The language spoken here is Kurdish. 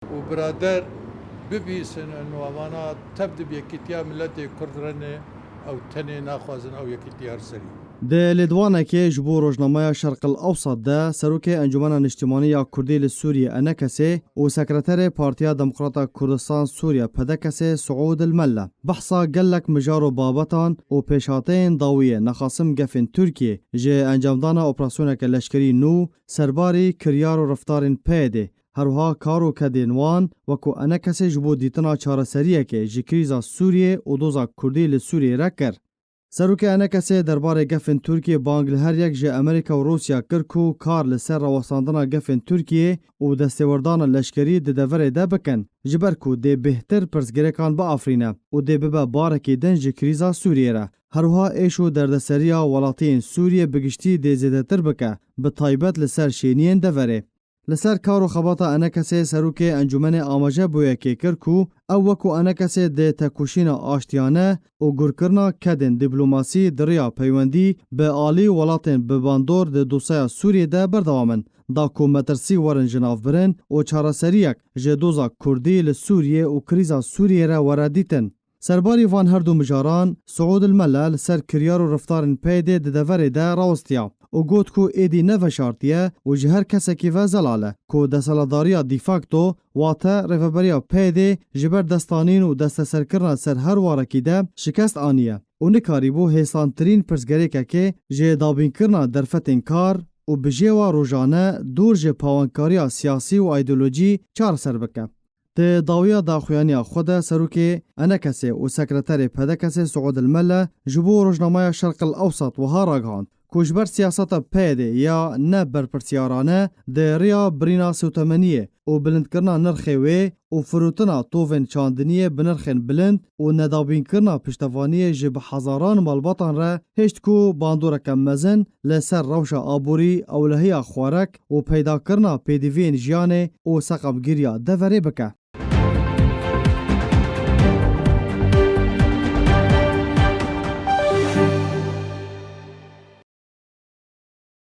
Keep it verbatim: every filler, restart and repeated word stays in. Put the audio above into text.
û birader bibîsin, û vana tev di bi yekîtiya miletê Kurd re ne, ew tenê naxwazin ew yekîtiya li serî. Di lêdwanekê ji bo rojnameya Şerqil Ewsat de Serokê Encûmena Niştimanî ya Kurdî li Sûriyê, ENKSê, û Sekreterê Partiya Demokrata Kurdistan Sûriye, PDKSê, Suûd El Melle, behsa gelek mijar û babetan û pêşhateyên dawiyê, nexasim gefên Tirkiyê, ji encamdana operasyoneke leşkerî nû, serbarî kiryar û reftarên PYDê, herwiha kar û kedên wan, wekû ENKSê ji bo dîtina çareseriyekê ji krîza Sûriyê û doza Kurdî li Sûriyê re kir. Serokê ENKSê derbarê gefên Tirkiyê bang li her yek ji Amerîka û Rûsya kir ku kar li ser rawestandina gefên Tirkiyê û destêwerdana leşkerî di deverê de bikin, ji ber ku dê bêhtir pirsgirêkan biafirîne û dê bibe barekî din ji krîza Sûriyê re. Herwiha êş û derdeseriya welatiyên Sûriyê bi giştî dê zêdetir bike, bi taybet li ser şêniyên deverê. Li ser kar û xebata ENKSê Serokê Encûmenê amaje bûyekê kir ku ew wekû ENKSê dê tekoşîna aştiyane û gurkirina kedên dîplomasî di riya peywendî bi alî welatên bi bandor di dosyeya Sûriyê de berdewam in, da ku metirsî werin jinavbirin û çareseriyek ji doza Kurdî li Sûriyê û krîza Sûriyê re were dîtin. Serbarî van her du mijaran, Suûd El Melle li ser kiryar û reftarên PYDê di deverê de rawistiya û got ku êdî ne veşartî ye û ji her kesekî ve zelal e ku desthilatdariya de facto, wate rêveberiya PYDê, ji ber destanîn û desteserkirina ser her warekî de şikest aniye û nikarîbû hêsantirîn pirsgirêkekê ji dabînkirina derfetên kar û bijêwa rojane dûr ji pawankariya siyasî û îdeolojî çareser bike. Di dawiya daxuyaniya xwe de Serokê ENKSê û Sekreterê PDKSê Suûd El Melle ji bo rojnameya Şerqil Ewsat wiha ragihand ku ji ber siyaseta PYDê ya ne berpirsiyarane di riya birîna sewtemeniyê û bilindkirina nirxê wê û firotina tovên çandiniyê bi nirxên bilind û nedabînkirina piştevaniyê ji bi hezaran malbatan re hişt ku bandoreke mezin li ser rewşa aborî, ewlehiya xwarek û peydakirina pêdiviyên jiyanê û seqamgiriya deverê bike.